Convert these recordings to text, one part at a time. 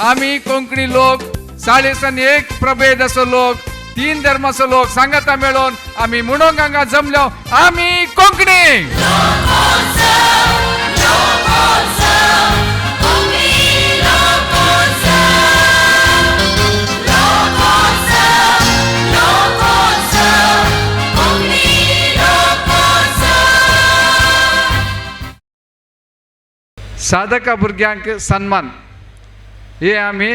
आमी कोंकणी लोक 41 प्रभेदाचो लोक, 3 धर्माचो लोक सांगाता मेळोन आमी म्हणूंक हांगा जमलो आमी कोंकणी. साधका भुरग्यांक सन्मान हे आमी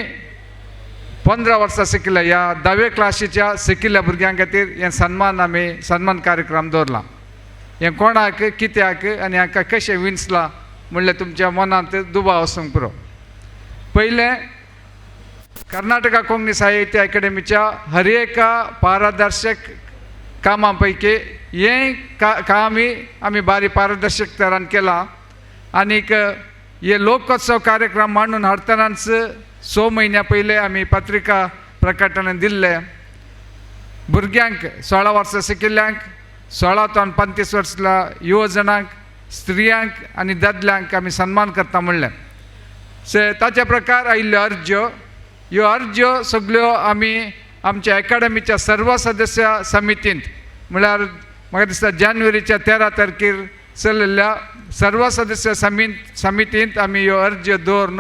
15 वर्सां शिकिल्ल्या ह्या 10वे क्लासीच्या शिकिल्ल्या भुरग्यां खातीर हें सन्मान आमी सन्मान कार्यक्रम दवरला. हें कोणाक कित्याक आनी हांकां कशें विंचलां म्हणल्यार तुमच्या मनांत दुबाव आसूंक पुरो. पयलें, कर्नाटका कोंकणी साहित्य अकादेमीच्या हर एका पारदर्शक कामां पैकी हें कामय आमी बारी पारदर्शक तरान केलां. आनीक हे लोकोत्सव कार्यक्रम मांडून हाडटनाच 6 म्हयन्या पयले आमी पत्रिका प्रकटन दिल्ले. भुरग्यांक 16 वर्सां शिकिल्ल्यांक, 16 ते 35 वर्सां युवजणांक, स्त्रियांक आनी दादल्यांक आमी सन्मान करता म्हणलें. से ताच्या प्रकार आयिल्ल्यो अर्ज्यो, ह्यो अर्ज्यो सगल्यो आमी आमच्या एकाडमीच्या सर्व सदस्य समितींत म्हळ्यार म्हाका दिसता जानेवारीच्या 13 तारखेर चलिल्ल्या सर्व सदस्य समितींत आमी ह्यो अर्ज्यो दवरून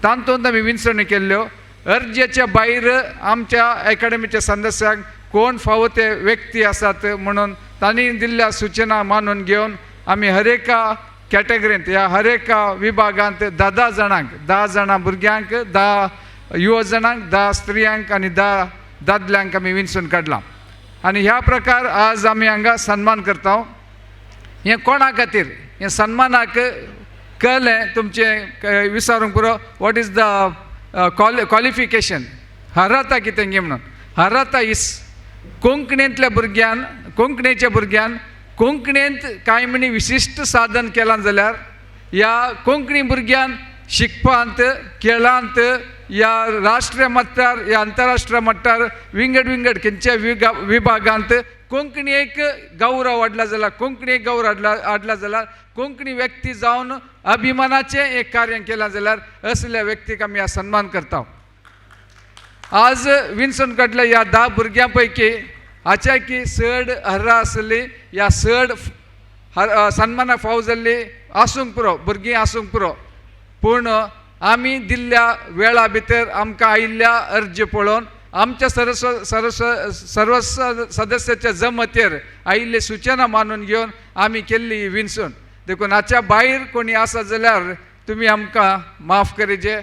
तातूंत आमी विंचवणी केल्ल्यो. अर्जेच्या भायर आमच्या एकाडमीच्या सदस्यांक कोण फावो ते व्यक्ती आसात म्हणून तांणी दिल्ल्या सुचना मानून घेवन आमी हर एका कॅटेगरींत ह्या हर एका विभागांत 10 जाणांक, 10 जाणां भुरग्यांक, 10 युवजणांक, 10 स्त्रियांक आनी 10 दादल्यांक आमी विंचून काडलां. आनी ह्या प्रकार आज आमी हांगा सन्मान करता. हें कोणा खातीर हें सन्मानाक कळ्ळें तुमचें विचारूंक पुरो, what is the qualification, हरता कितें गे म्हणून. हरता is कोंकणींतल्या भुरग्यान, कोंकणीच्या भुरग्यान कोंकणींत कांय म्हणी विशिश्ट साधन केलां जाल्यार ह्या कोंकणी भुरग्यान शिकपांत, खेळांत ह्या राष्ट्रीय मट्टार ह्या अंतरराष्ट्रीय मट्टार विंगड विंगड खंयच्या विभागांत कोंकणी एक गौरव हाडला जाल्यार, कोंकणी एक गौरव हाडला जाल्यार, कोंकणी व्यक्ती जावन अभिमानाचें एक कार्य केलां जाल्यार असल्या व्यक्तीक आमी ह्या सन्मान करता. आज विन्सन काडल्या ह्या 10 भुरग्यां पैकी हाच्या की चड हर्रा आसली ह्या चड सन्मानाक फावो जाल्ली आसूंक पुरो, भुरगीं आसूंक पुरो, पूण आमी दिल्ल्या वेळा भितर आमकां आयिल्ल्या अर्ज पळोवन आमच्या सर्व सदस्याच्या जमतेर आयिल्ली सुचना मानून घेवन आमी केल्ली विंचून. देखून हाच्या भायर कोणी आसा जाल्यार तुमी आमकां माफ करिजे.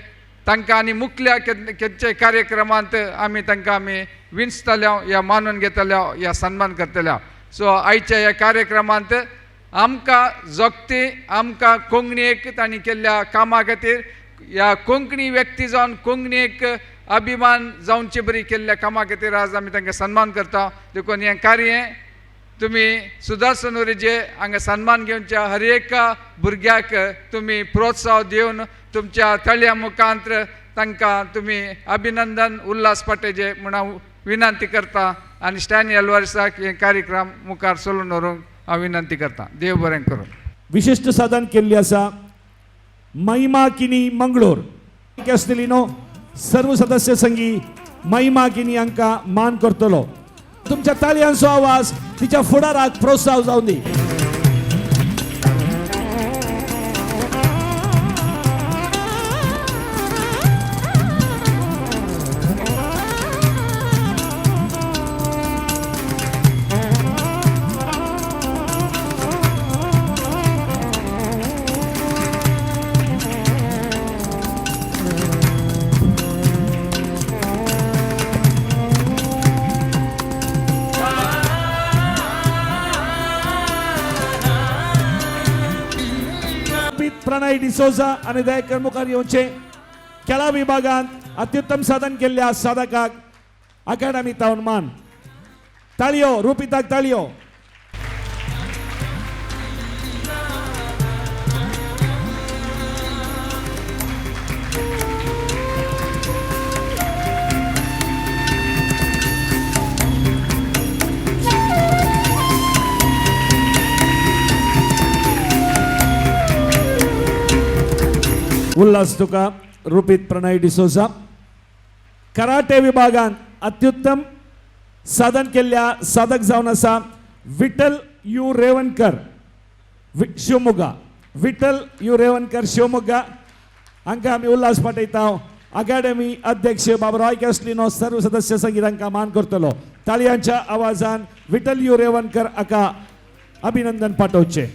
तांकां आनी मुखल्या खंयच्या कार्यक्रमांत आमी तांकां आमी विंचतले या मानून घेतले या सन्मान करतले. सो आयच्या ह्या कार्यक्रमांत आमकां जोगती आमकां कोंकणीक तांणी केल्ल्या कामा खातीर ह्या कोंकणी व्यक्ती जावन कोंकणीक अभिमान जावचे बरी केल्ल्या कामा खातीर आज आमी तांकां सन्मान करता. देखून हें कार्य तुमी सुदर्शन जे हांगा सन्मान घेवच्या हर एका भुरग्याक तुमी प्रोत्साह दिवन तुमच्या तळया मुखांत तांकां तुमी अभिनंदन उल्हास पाटेजे म्हूण हांव विनंती करता आनी स्टॅनी अल्वारिसाक हे कार्यक्रम मुखार चलोवन व्हरूंक हांव विनंती करता. देव बरें करूं. विशिश्ट साधन केल्ली आसा महिमा किनी मंगळूर आसतली न्हू सर्व सदस्य संगी महिमा किनी हांकां मान करतलो. तुमच्या ताळयांचो आवाज तिच्या फुडाराक प्रोत्साह जावं दी. प्रणय डिसोजा आनी दयाकर मुखार येवचे. खेळा विभागांत अत्युत्तम साधन केल्ल्या साधकाक अकादमी तावन मान. ताळयो रुपिताक ताळयो. उल्हास तुका. रुपीत प्रणय डिसोजा. कराटे विभागान अत्युत्तम साधन केल्ल्या साधक जावन आसा Vitthal you Revankar, Shivamogga. Vitthal you Revankar, Shivamogga हांकां आमी उल्हास पाठयता. अकॅडमी अध्यक्ष बाब रॉय कॅस्लिनो सर्व सदस्य संगीत हांकां मान करतलो. ताळयांच्या आवाजान विठल you Revankar हाका अभिनंदन पाठोवचें.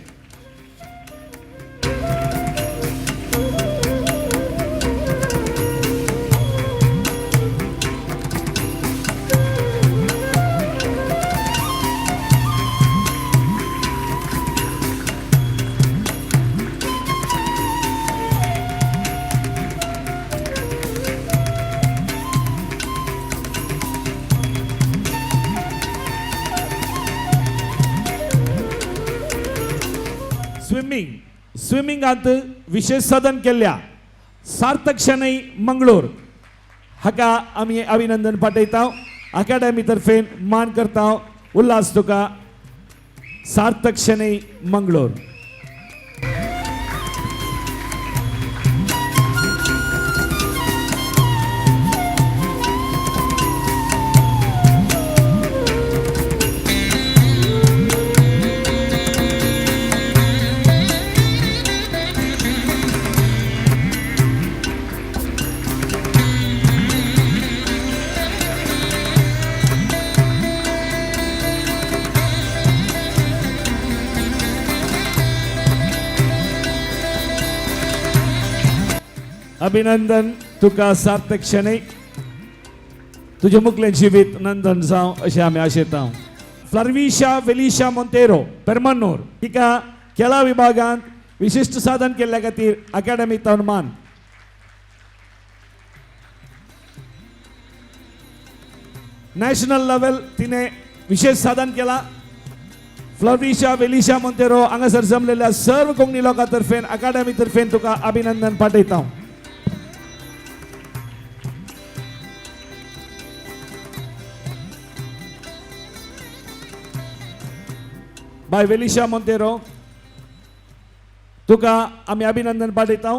स्विमिंग स्विमिंगांत विशेष साधन केल्ल्या सार्थक शणै, मंगळूर हाका आमी अभिनंदन पाठयता. अकॅडमी तर्फेन मान करता. उल्हास तुका सार्थक शणै, मंगळूर. अभिनंदन तुका सार्थक शणै, तुजें मुखलें जिवीत नंदन जावं अशें आमी आशेता. फ्लर्विशा वेलिशा मोंतेरो, पेरमन्नूर हिका खेळा विभागांत विशिश्ट साधन केल्ल्या खातीर अकॅडमी तावन मान. नॅशनल लेवल तिने विशेष साधन केला. फ्लॉरिशा वेलिशा मोंतेरो, हांगासर जमलेल्या सर्व कोंकणी लोकां तर्फेन, अकादमी तर्फेन तुका अभिनंदन पाठयता. बाय वेलिशा मोंतेरो, तुका आमी अभिनंदन पाठयता.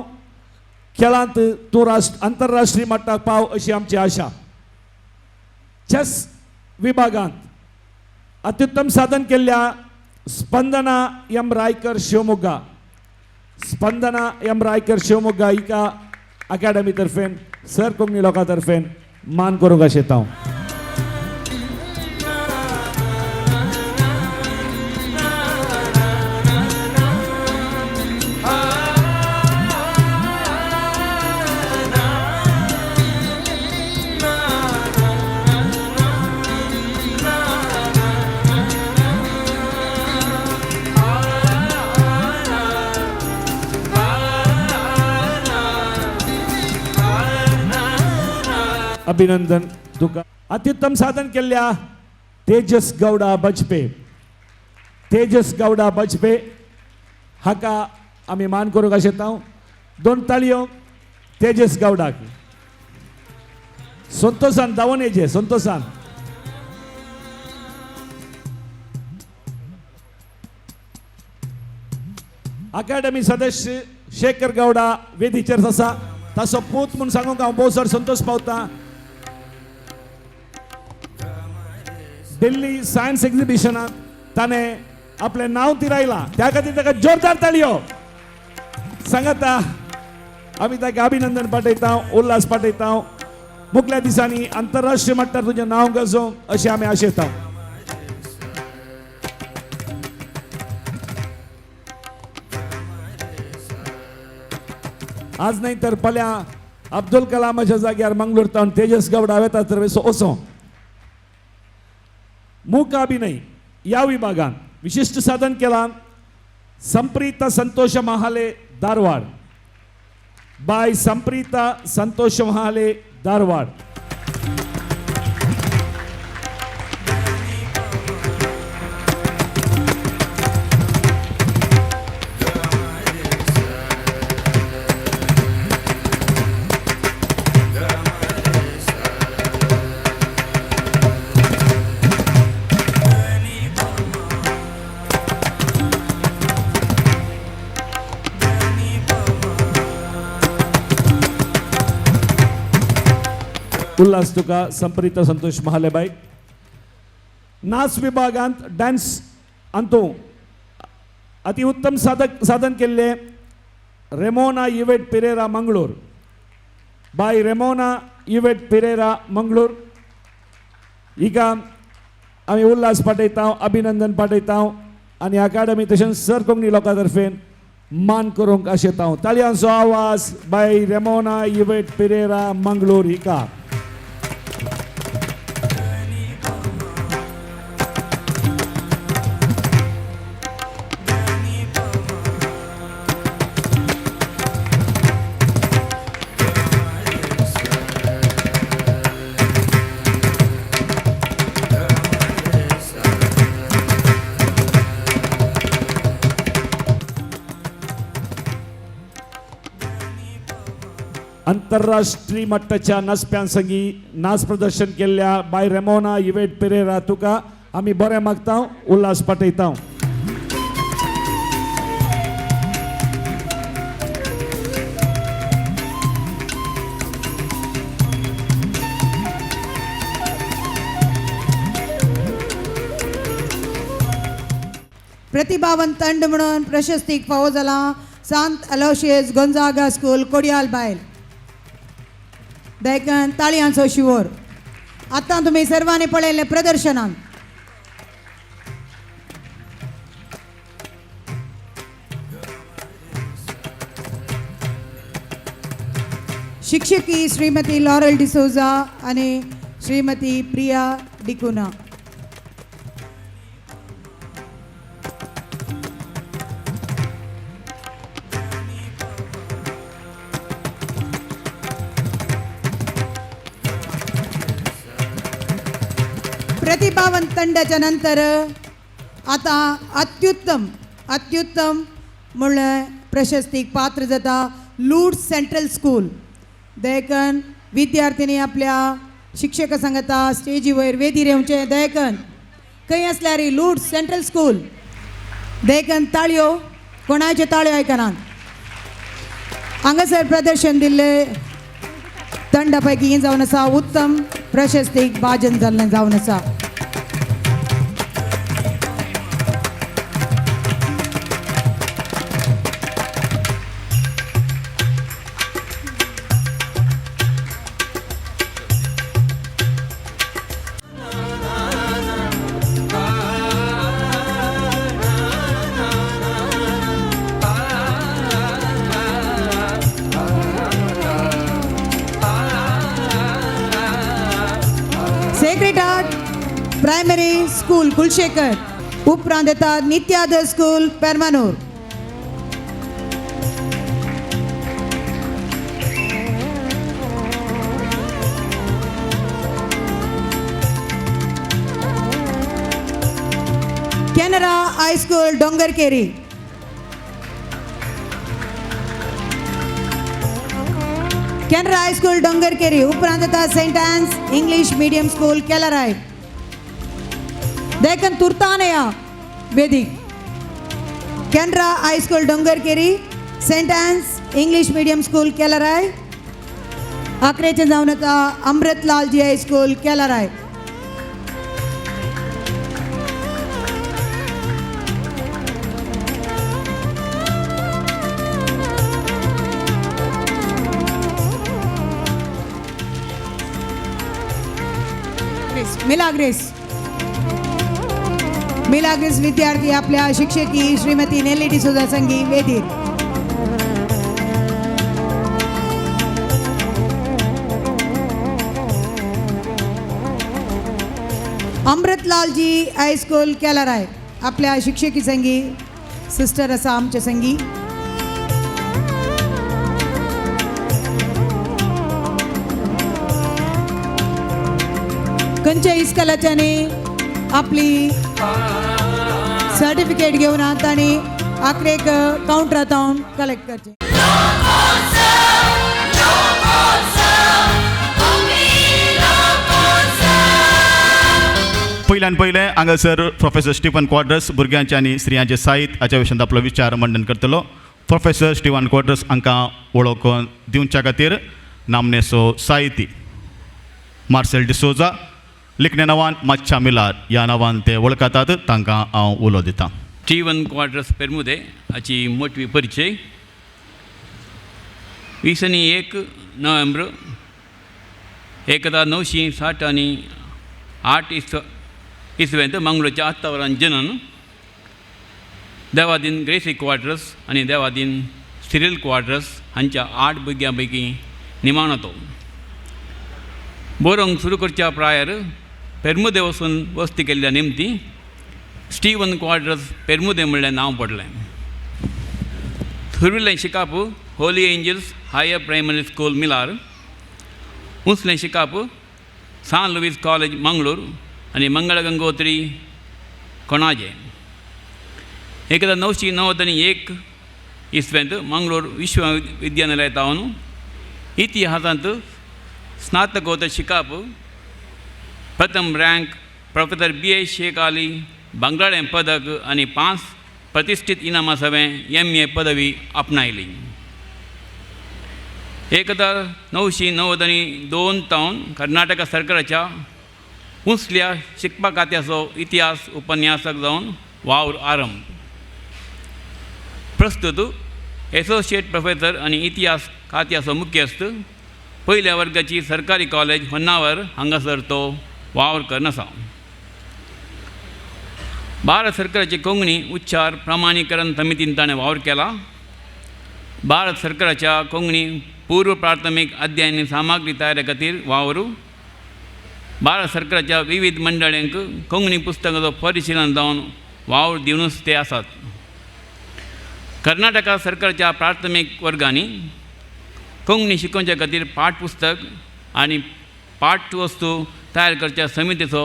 खेळांत तूं राष्ट्र आंतरराष्ट्रीय मट्टाक पाव अशी आमची आशा. चेस विभागांत अत्युत्तम साधन केल्ल्या स्पंदना एम रायकर, शिवमोग्गा. स्पंदना एम रायकर, शिवमोग्गा हिका अकॅडमी तर्फेन, सर कोंकणी लोकां तर्फेन मान करूंक आशेता. अभिनंदन तुका. अत्युत्तम साधन केल्ल्या तेजस गौडा बजपे, तेजस गौडा बजपे हाका आमी मान करूंक आशेता. दोन ताळयो तेजस गौडाक. संतोषान धांवून येचे संतोषान. अकॅडमी सदस्य शेखर गौडा वेदीचेर आसा. ताचो पूत म्हूण सांगूंक हांव भोव चड संतोष पावता. दिल्ली सायन्स एक्झिबिशनात ताणें आपलें नांव तिरायलां, त्या खातीर ताका जोरदार ताळयो. सांगाता आमी ताका अभिनंदन पाठयता, उल्हास पाठयता. मुखल्या दिसांनी आंतरराष्ट्रीय मट्टार तुजें नांव गजोवं अशें आमी आशेता. आज न्हय तर फाल्यां अब्दुल कलामाच्या जाग्यार मंगळूर तावन तेजस गौडा वेता तर वचों. मूकाभिनय या विभागात विशिष्ट साधन केला संप्रीता संतोष महाले, धारवाड. बाय संप्रीता संतोष महाले, धारवाड. उल्हास तुका संप्रिता संतोष महालेबाई. नाच विभागांत डान्स अंतू अतिउत्तम साधक साधन केल्ले रेमोना इवेट पिरेरा मंगळूर. बाय रेमोना इवेट पिरेरा मंगळूर हिका आमी उल्हास पाठयता, अभिनंदन पाठयता आनी अकादमी तशेंच सर कोंकणी लोकां तर्फेन मान करूंक आशेता. ताळयांचो आवाज बाय रेमोना इवेट पिरेरा मंगळूर हिका. आंतरराष्ट्रीय मट्टाच्या नाचप्यांसंगी नाच प्रदर्शन केल्ल्या बाय रेमोना इवेट पेरेरा तुका आमी बरें मागता, उल्हास पाठयता. प्रतिभावंत तंड म्हणून प्रशस्तीक फावो जाला सांत अलोशियस गोंजागा स्कूल, कोडियाल बायल. देखून ताळयांचो शिवोर. आतां तुमी सर्वांनी पळयलें प्रदर्शनान. शिक्षकी श्रीमती लॉरल डिसोजा आनी श्रीमती प्रिया डिकुना. प्रतिभावंत तंडाच्या नंतर आता अत्युत्तम अत्युत्तम म्हणल्यार प्रशस्तीक पात्र जाता लूड सेंट्रल स्कूल. देखून विद्यार्थिनी आपल्या शिक्षका सांगता स्टेजी वयर वेदीर येवचें. देखून खंय आसल्यार लूड सेंट्रल स्कूल. देखून ताळयो, कोणाच्यो ताळयो आयकनात. हांगासर प्रदर्शन दिल्ले तंडा पैकी हें जावन आसा उत्तम प्रशस्तीक भाजन जाल्लें जावन आसा. Sacred heart primary school, Kulshekar. उपरांत येता Nityadar school, Permanur. Canara high school, Dongarkeri. Canara high school, Dongarkeri. उपरांत येता Saint Ann's English medium school, Kelarai. देखून तुर्तान या वेदीक. Canara high school, Dongarkeri, Saint Ann's English medium school, Kelarai. आखरेचें जावन येता अमृतलालजी high school, केलराय. Milagres, Milagres विद्यार्थी आपल्या शिक्षकी श्रीमती नेली डिसोजा संगी वेदीर. अमृतलालजी हायस्कूल, केलराय आपल्या शिक्षकी संगी, सिस्टर आसा आमच्या संगी. खंयच्या इस्कॉलाच्यानी आपली सर्टिफिकेट घेवन तांणी आखरेक कावंटरात कलेक्ट करचे. पयल्यान पयलें हांगासर प्रोफेसर स्टीफन क्वाड्रस भुरग्यांचे आनी स्त्रियांचे साहित्य हाच्या विशयांत आपलो विचार मंडन करतलो. प्रोफेसर स्टीफन क्वाड्रस हांकां वळखून दिवच्या खातीर नामनेचो साहित्य. मार्सेल डिसोजा लिखणे नांवान मातशा मिलार ह्या नांवान ते वळखतात तांकां हांव उलो दितां. स्टीवन क्वाड्रस पेरमुदे हाची मोटवी परिचय. 21 नोव्हेंबर 1968 इसवेंत मंगळूरच्या आत्तावरान जनन. देवादीन ग्रेसी क्वाड्रस आनी देवादीन सिरील क्वाड्रस हांच्या 8 भुरग्यां पैकी निमाणो तो. बरोवंक सुरू करच्या प्रायर पेरमुदे वचून वस्ती केल्ल्या निमती स्टीवन क्वाड्रस पेरमुदे म्हणलें नांव पडलें. सुर्विल्लें शिकाप Holy Angels higher primary school Milar, उंचलें शिकाप सान लुवीस कॉलेज मंगळूर आनी मंगळगंगोत्री कोणाजे. 1991 इसवेंत मंगळूर विश्वविद्यानिलय इतिहासांत स्नातकोत्तर शिकाप प्रथम rank professor B A. Sheikh Ali बांगलाडें पदक आनी 5 प्रतिश्ठीत इनामां सवें एम.ए. पदवी आपणायली. 1992 तावन कर्नाटक सरकाराच्या उंचल्या शिकपा खात्याचो इतिहास उपन्यासक जावन वावर आरंभ. प्रस्तुत एसोसिएट प्रोफेसर आनी इतिहास खात्याचो मुख्यस्थ पयल्या वर्गाची सरकारी कॉलेज होन्नावर हांगासर तो वावर करून आसा. भारत सरकाराची कोंकणी उच्चार प्रमाणीकरण समितीन ताणें वावर केला. भारत सरकाराच्या कोंकणी पूर्व प्राथमीक अध्ययन सामग्री तयारे खातीर वावर. भारत सरकाराच्या विविध मंडळ्यांक कोंकणी पुस्तकाचो परिशिलन जावन वावर दिवनूच ते आसात. कर्नाटका सरकारच्या प्राथमीक वर्गांनी कोंकणी शिकोवच्या खातीर पाठपुस्तक आनी पाठवस्तू तयार करच्या समितीचो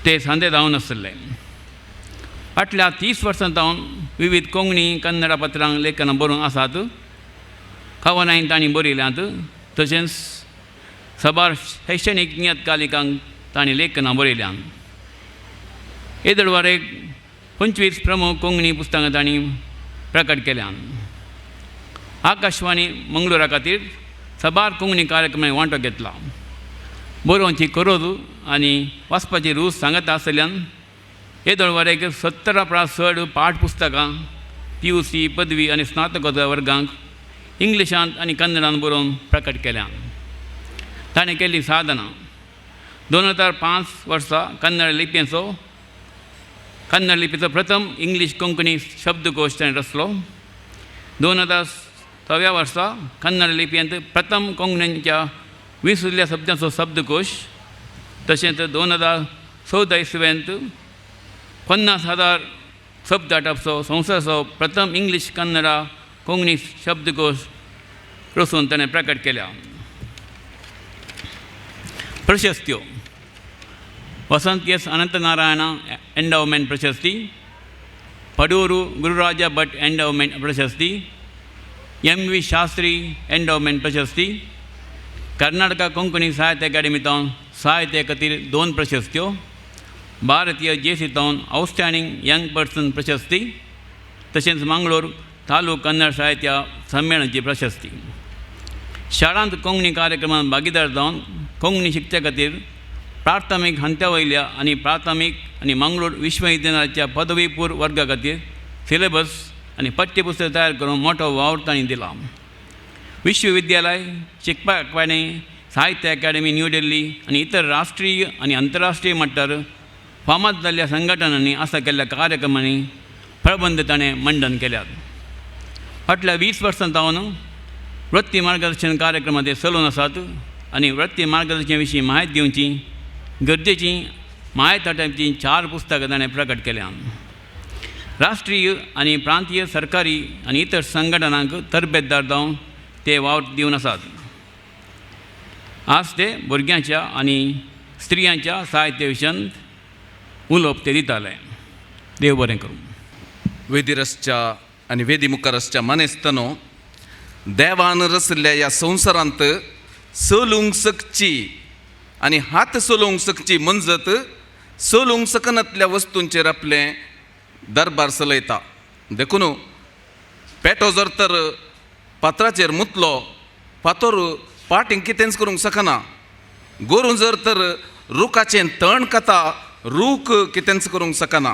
ते सांदे जावन आशिल्ले. फाटल्या 30 वर्सां जावन विविध कोंकणी कन्नडा पत्रांक लेखनां बरोवन आसात. कवनांय तांणी बरयल्यांत. तशेंच साबार शैक्षणीक नियतकालिकांक तांणी लेखनां बरयल्यांत. येदोळवारेक 25 प्रमुख कोंकणी पुस्तकां तांणी प्रकट केल्यांत. आकाशवाणी मंगळुरा खातीर साबार कोंकणी कार्यक्रमांनी वांटो घेतला. बरोवची करोज आनी वाचपाची रूच सांगता आसल्यान येदोळवारेक 70 परस चड पाठपुस्तकां PUC पदवी आनी स्नातकोत्तर वर्गांक इंग्लिशांत आनी कन्नडान बरोवन प्रकट केल्यांत. ताणें केल्ली साधना 2005 वर्सा कन्नड लिपीचो प्रथम इंग्लीश कोंकणी शब्दकोश ताणें रचलो. 2006 वर्सा कन्नड लिपयेंत प्रथम कोंकणीच्या विसुल्ल्या शब्दांचो शब्दकोश, तशेंच 2014 इसवेंत 50,000 शब्द आटापचो संवसाराचो प्रथम इंग्लीश कन्नडा कोंकणी शब्दकोश रचून ताणें प्रकट केल्या. प्रशस्त्यो वसंत एस अनंतनारायण एंडोवमेंट प्रशस्ती, पडूरू गुरुराजा भट एंडोवमेंट प्रशस्ती, एम.वी. शास्त्री एंडोवमेंट प्रशस्ती, कर्नाटका कोंकणी साहित्य अकादमींतून साहित्य खातीर 2 प्रशस्त्यो, भारतीय जेसीतून आउटस्टँडींग यंग पर्सन प्रशस्ती, तशेंच मंगळूर तालूक कन्नड साहित्य संमेलनाची प्रशस्ती. शाळांत कोंकणी कार्यक्रमांत भागीदार जावन कोंकणी शिकच्या खातीर प्राथमीक हंत्या वयल्या आनी प्राथमीक आनी मंगळूर विश्वविद्यालयाच्या पदवी पूर्व वर्गा खातीर सिलेबस आनी पाठ्यपुस्तक तयार करून मोठो वावर तांणी दिला. विश्वविद्यालय शिकपा अकादमी, साहित्य अकादमी न्यू दिल्ली आनी इतर राष्ट्रीय आनी अंतरराष्ट्रीय मट्टार फामाद जाल्ल्या संघटनांनी आसा केल्ल्या कार्यक्रमांनी प्रबंध ताणें मंडन केल्यात. फाटल्या 20 वर्सां जावन वृत्ती मार्गदर्शन कार्यक्रमां ते चलून आसात आनी वृत्ती मार्गदर्शना विशीं म्हायती दिवची गरजेची म्हायती आटापची 4 पुस्तकां ताणें प्रकट केल्यांत. राष्ट्रीय आनी प्रांतीय सरकारी आनी इतर संघटनांक तरबेतदार जावन ते वावर दिवन आसात. आज ते भुरग्यांच्या आनी स्त्रियांच्या साहित्य विशयांत उलोवप ते दिताले. देव बरें करूं. वेदीरसच्या आनी वेदी मुखार मानेस्तानो, देवान रचल्ल्या ह्या संवसारांत चलूंक सकची आनी हात चलोवंक सकची मंजत चलूंक सकनातल्या वस्तूंचेर आपलें दरबार चलयता. देखून पेटो जर तर फातराचेर मुतलो, फातर पाटींग कितेंच करूंक शकना. गोरूं जर तर रुखाचें तण खाता, रूख कितेंच करूंक शकना.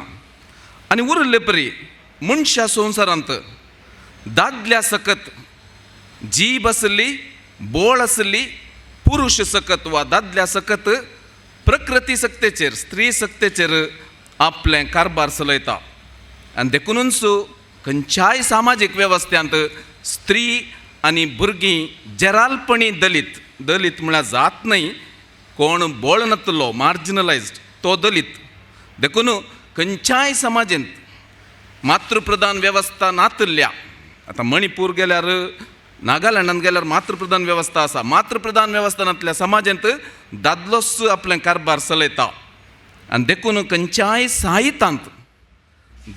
आनी उरिल्ले परी मनशा संवसारांत दादल्या सकत जीब आसली, बोळ आसली, पुरुश सकत वा दादल्या सकत प्रकृती सक्तेचेर, स्त्री सक्तेचेर आपलें कारबार चलयता. आनी देखुनूच खंयच्याय सामाजीक वेवस्थेंत स्त्री आनी भुरगीं जेरालपणी दलीत, दलीत म्हळ्यार जात न्हय, कोण बोळ नातलो, मार्जिनलायज्ड तो दलीत. देखून खंयच्याय समाजेंत मातृप्रधान वेवस्था नातल्ल्या, आतां मणिपूर गेल्यार, नागालँडान गेल्यार मातृप्रधान वेवस्था आसा. मातृप्रधान वेवस्था नातल्या समाजांत दादलोच आपलें कारबार चलयता. आनी देखून खंयच्याय साहितांत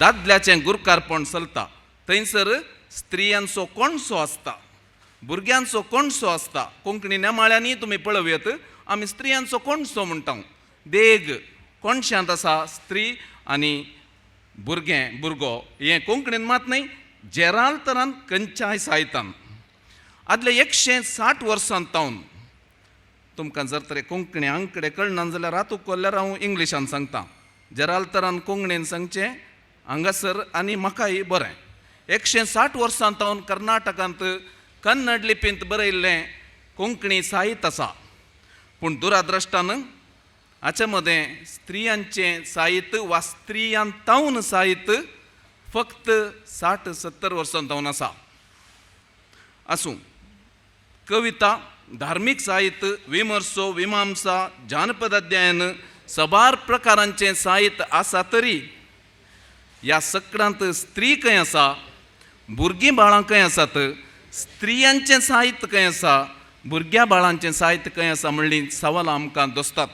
दादल्याचें गुरकारपण चलता, थंयसर स्त्रियांचो कोणसो आसता, भुरग्यांचो कोणसो आसता. कोंकणी नेमाळ्यांनी तुमी पळोवयत, आमी स्त्रियांचो कोणसो म्हणटा. देग कोणशांत आसा स्त्री आनी भुरगें, भुरगो. हें कोंकणीन मात न्हय, जेराल तरान खंयच्याय साहित्यान आदले 160 वर्सां तावन. तुमकां जर तर कोंकणी आंकडे कळना जाल्यार रातू कोल्ल्यार हांव इंग्लिशान सांगता. जेराल तरान कोंकणीन सांगचें हांगासर आनी म्हाकाय बरें. 160 वर्सां तावन कर्नाटकांत कन्नड लिपींत बरयल्लें कोंकणी साहित्य आसा. पूण दुराद्रश्टान हाचे मदें स्त्रियांचें साहित्य वा स्त्रियां तावन साहित्य फक्त 60-70 वर्सां तावन आसा. आसूं, कविता, धार्मीक साहित्य, विमर्सो, विमांसा, जानपद अध्ययन, सबार प्रकारांचें साहित्य आसा. तरी ह्या सगळ्यांत स्त्री खंय आसा, भुरगीं बाळां खंय आसात, स्त्रियांचें साहित्य खंय आसा, भुरग्या बाळांचें साहित्य खंय आसा म्हणली सवालां आमकां दोसतात.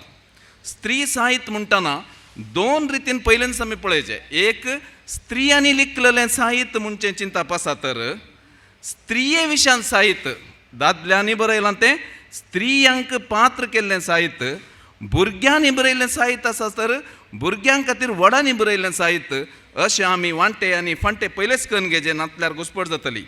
स्त्री साहित्य म्हणटना दोन रितीन पयल्यान आमी पळयचें. एक, स्त्रियांनी लिखलेलें साहित्य म्हणचें चिंतप आसा, तर स्त्रिये विशयान साहित्य दादल्यांनी बरयलां तें स्त्रियांक पात्र केल्लें साहित्य, भुरग्यांनी बरयल्लें साहित्य आसा, तर भुरग्यां खातीर व्हडांनी बरयल्लें साहित्य, अशें आमी वांटे आनी फांटे पयलेच करून घेवचें, नातल्यार घुसपट जातली.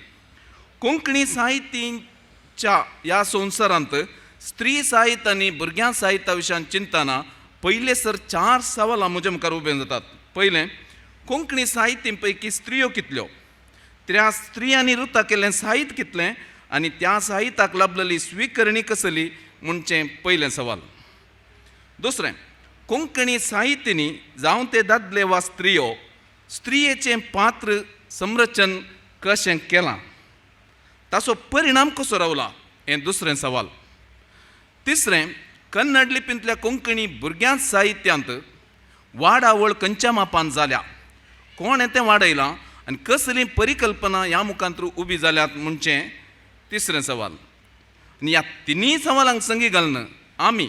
कोंकणी साहित्याच्या ह्या संवसारांत स्त्री साहित्य आनी भुरग्यां साहित्या विशयान चिंतना पयले सर 4 सवालां म्हजे मुखार उबें जातात. पयलें, कोंकणी साहित्य पैकी स्त्रियो कितल्यो, त्या स्त्रियांनी रुता केल्लें साहित्य कितलें आनी त्या साहित्याक लाभलेली स्विकरणी कसली म्हणचें पयलें सवाल. दुसरें, कोंकणी साहित्यनी जावं ते दादले वा स्त्रियो, स्त्रियेचें पात्र संरचन कशें केलां, ताचो परिणाम कसो रावला हें दुसरें सवाल. तिसरें, कन्नड लिपींतल्या कोंकणी भुरग्यां साहित्यांत वाडावळ खंयच्या मापान जाल्या, कोणें तें वाडयलां आनी कसली परिकल्पना ह्या मुखांत उबी जाल्यात म्हणचें तिसरें सवाल. आनी ह्या तिनूय सवालांक संगी घालून आमी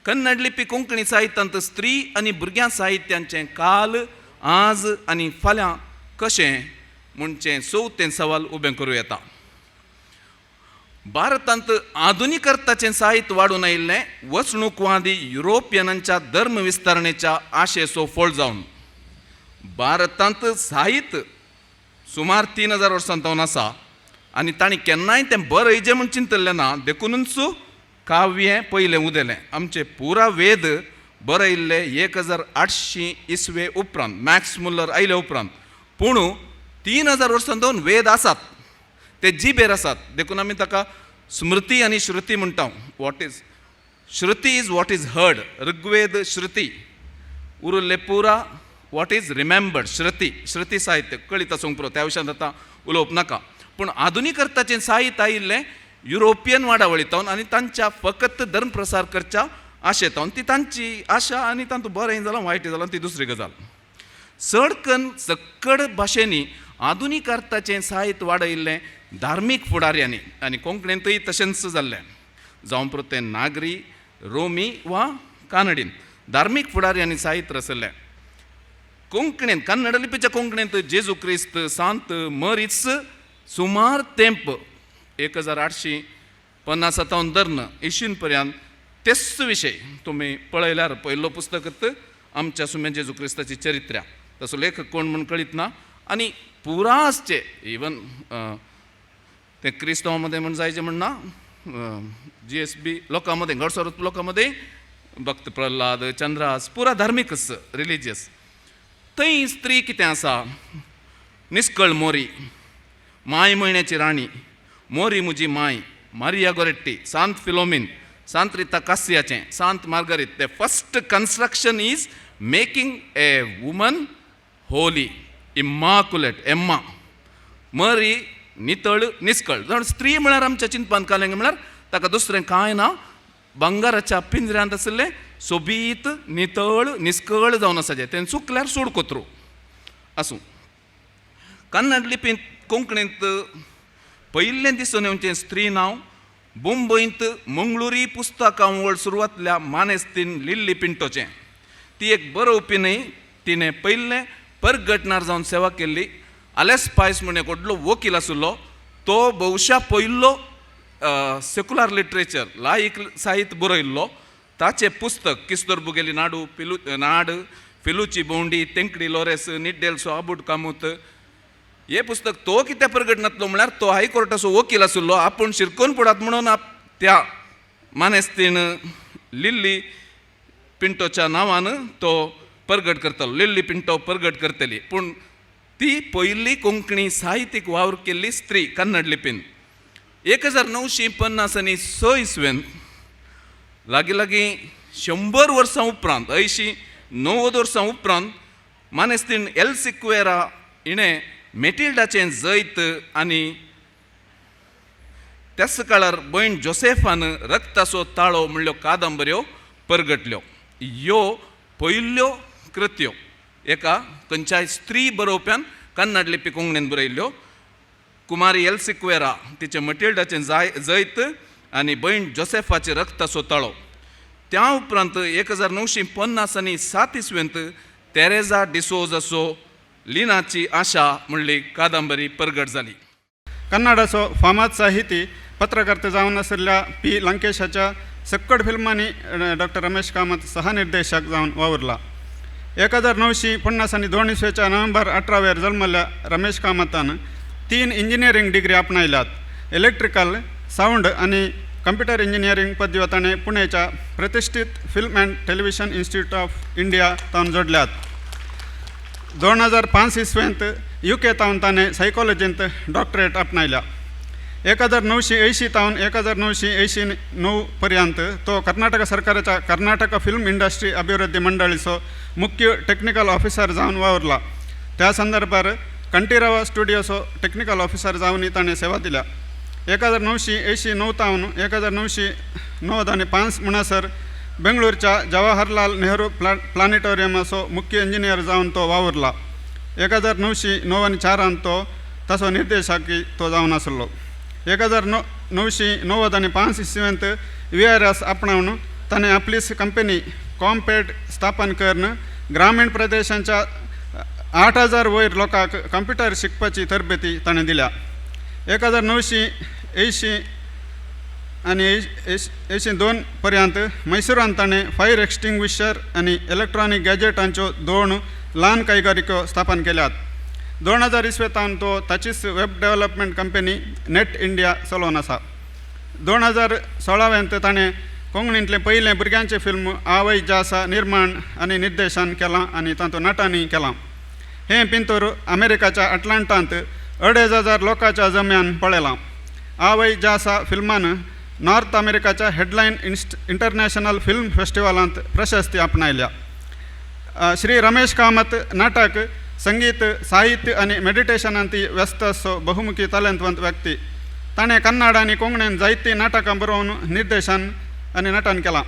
कन्नड लिपी कोंकणी साहित्यांत स्त्री आनी भुरग्यां साहित्यांचें काल, आज आनी फाल्यां कशें म्हणचें चवथें सवाल उबें करूं येता. भारतांत आधुनीक अर्थाचें साहित्य वाडून आयिल्लें वसणुकवादी युरोपियनांच्या धर्म विस्तारणेच्या आशेचो फळ जावन भारतांत साहित्य सुमार 3000 वर्सां तावन आसा आनी तांणी केन्नाय तें बरयचें म्हूण चिंतलें ना. देखुनूच काव्य पयलें उदेलें. आमचे पुरा वेद बरयल्ले 1800 इसवे उपरांत, मॅक्स मुल्लर आयले उपरांत. पूण 3000 वर्सां दोन वेद आसात, ते जिबेर आसात, देखून आमी ताका स्मृती आनी श्रुती म्हणटा. What is Shruti is what is heard, Rigveda Shruti. उरिल्ले पुरा what is remembered श्रुती. श्रुती साहित्य कळीत आसूंक पुरो, त्या विशयांत आतां उलोवप नाका. पूण आधुनीक अर्थाचें साहित्य आयिल्लें युरोपियन वाडावळींत आनी तांच्या फकत धर्म प्रसार करच्या आशेतावन, ती तांची आशा आनी तातूंत बरें जालां वायट जालां ती दुसरी गजाल. चड कन्न सक्कड भाशेंनी आधुनीक अर्थाचें साहित्य वाडयिल्लें धार्मीक फुडाऱ्यांनी आनी कोंकणींतूय तशेंच जाल्लें, जावं पुरो तें नागरी, रोमी वा कानडीन धार्मीक फुडाऱ्यांनी साहित्य रचल्लें. कोंकणींत, कन्नड लिपीच्या कोंकणींत जेजू क्रिस्त, सांत मरीच सुमार तेंप 1850 तावन धरून इशीन पर्यंत तेच विशय तुमी पळयल्यार पयलो पुस्तक आमच्या सुम्या जेजू क्रिस्ताची चरित्र्या, तसो लेखक कोण म्हूण कळीत ना आनी पुरा आसचे इवन ते क्रिस्तांव मदें म्हूण जायचें म्हण ना, GSB लोकां मदें, गडसर लोकां मदें भक्त प्रल्हाद, चंद्रास, पुरा धार्मीकच, रिलिजियस. थंय स्त्री कितें आसा, निस्कळ मोरी, माय म्हयन्याची राणी, मोरी मुजी माय, मारिया गोरेट्टी, सांत फिलोमीन, सांत रिता कासियाचें, सांत मार्गरीत. The first construction is making a woman holy, immaculate, Emma Mary, नितळ, निस्कळ. जाण स्त्री म्हळ्यार आमच्या चिंतपान कालें म्हळ्यार ताका दुसरें कांय ना, भांगराच्या पिंजऱ्यांत आशिल्लें सोबीत, नितळ, निस्कळ जावन आसाचें. तें चुकल्यार सोड कोत्रू. आसूं. कन्नड लिपींत कोंकणींत पयिल्लें दिसून येवचें स्त्री नांव मुंबयंत मंगळुरी पुस्तकां वळ सुरवातल्या मानेस्तीन लिल्ली पिंटोचें. ती एक बरोवपी न्हय, तिणें पयलें परगटणार जावन सेवा केल्ली. आलेस पायस म्हूण एक व्हडलो वकील आशिल्लो, तो भोवशा पयल्लो सेक्युलर लिटरेचर, लायक साहित्य बरयल्लो. ताचें पुस्तक किस्तोर बुगेली नाडू पिलू नाड, फिलूची भोंवडी, तेंकडी लोरेस, निड्डेलसो आबूट कामूत, हे पुस्तक तो कित्याक प्रगट नातलो म्हळ्यार तो हायकोर्टाचो वकील आशिल्लो, आपूण शिरकोन पडात म्हणून त्या मानेस्तीन लिल्ली पिंटोच्या नांवान तो परगट करतालो, लिल्ली पिंटो परगट करतली. पूण ती पयली कोंकणी साहित्यीक वावर केल्ली स्त्री कन्नड लिपीन. 1950 आनी स इसवेन, लागीं लागीं 100 वर्सां उपरांत, 80-90 वर्सां उपरांत मानेस्तीन एल सिक्वेरा हिणें मेटिल्डाचें जैत आनी त्याच काळार भयण जोसेफान रक्ताचो ताळो म्हणल्यो कादंबऱ्यो परगटल्यो. ह्यो पयल्यो कृत्यो एका खंयच्याय स्त्री बरोवप्यान कन्नड लिपी कोंकणीन बरयल्ल्यो. कुमारी एल सिक्वेरा तिचें मटिल्डाचें जैत आनी भयण जोसेफाचें रक्ताचो ताळो. त्या उपरांत 1950 आनी सात इसवेंत तेरेजा डिसोजाचो लिनाची आशा म्हणली कादंबरी परगट जाली. कन्नडाचो फामाद साहिती, पत्रकर्ते जावन आशिल्ल्या पी लंकेशाच्या सक्कड फिल्मांनी डॉक्टर रमेश कामत सहनिर्देशक जावन वावुरला. 1952 आनी इसवेच्या नोव्हेंबर 18वेर जल्मल्ल्या रमेश कामतान 3 इंजिनियरींग डिग्री आपणायल्यात. इलेक्ट्रिकल, सावंड आनी कंप्युटर इंजिनियरींग पदव्यो ताणें पुणेच्या प्रतिश्ठीत Film and Television Institute of India तावन जोडल्यात. 2005 इसवेंत UK तावन ताणें सायकोलॉजींत डॉक्टरेट आपणायल्या. 1980 तावन 1989 पर्यंत तो कर्नाटक सरकाराच्या कर्नाटक फिल्म इंडस्ट्री अभिवृद्धी मंडळीचो मुख्य टेक्निकल ऑफिसर जावन वावुरला. त्या संदर्भार कंठीरवा स्टुडियोचो टेक्निकल ऑफिसर जावनूय ताणें सेवा दिल्या. 1989 तावन 1995 म्हणसर बेंगळूरच्या जवाहरलाल नेहरू प्लानिटोरियमाचो मुख्य इंजिनियर जावन तो वावुरला. 1994 तो ताचो निर्देशक तो जावन आसलो. 1995 इसवेंत VRS आपणावन ताणें आपलीच कंपनी कॉम्पेट स्थापन करून ग्रामीण प्रदेशांच्या 8000 वयर लोकांक कंप्युटर शिकपाची तरबेती ताणें दिल्या. 1980 आनी 82 पर्यंत मैसुरांत ताणें फायर एक्सटिंग्विशर आनी इलेक्ट्रॉनीक गॅजेटांच्यो 2 ल्हान कैगारिक्यो स्थापन केल्यात. 2000 इसवेतावन तो ताचीच web development company Net India चलोवन आसा. 2016 ताणें कोंकणींतलें पयलें भुरग्यांचें फिल्म आवय जासा निर्माण आनी निर्देशन केलां आनी तातूंत नटनूय केलां. हें पिंतूर अमेरिकाच्या अटलांटांत 2500 लोकांच्या जम्यान पळयलां. आवय जासा फिल्मान नॉर्थ अमेरिकाच्या हेडलायन इंटरनॅशनल फिल्म फेस्टिवलांत प्रशस्ती आपणायल्या. श्री रमेश कामत नाटक, संगीत, साहित्य आनी मेडिटेशनांत व्यस्त असो बहुमुखी तालंतवंत व्यक्ती. ताणें कन्नड आनी कोंकणीन जायतीं नाटकां बरोवन निर्देशन आनी नटन केलां.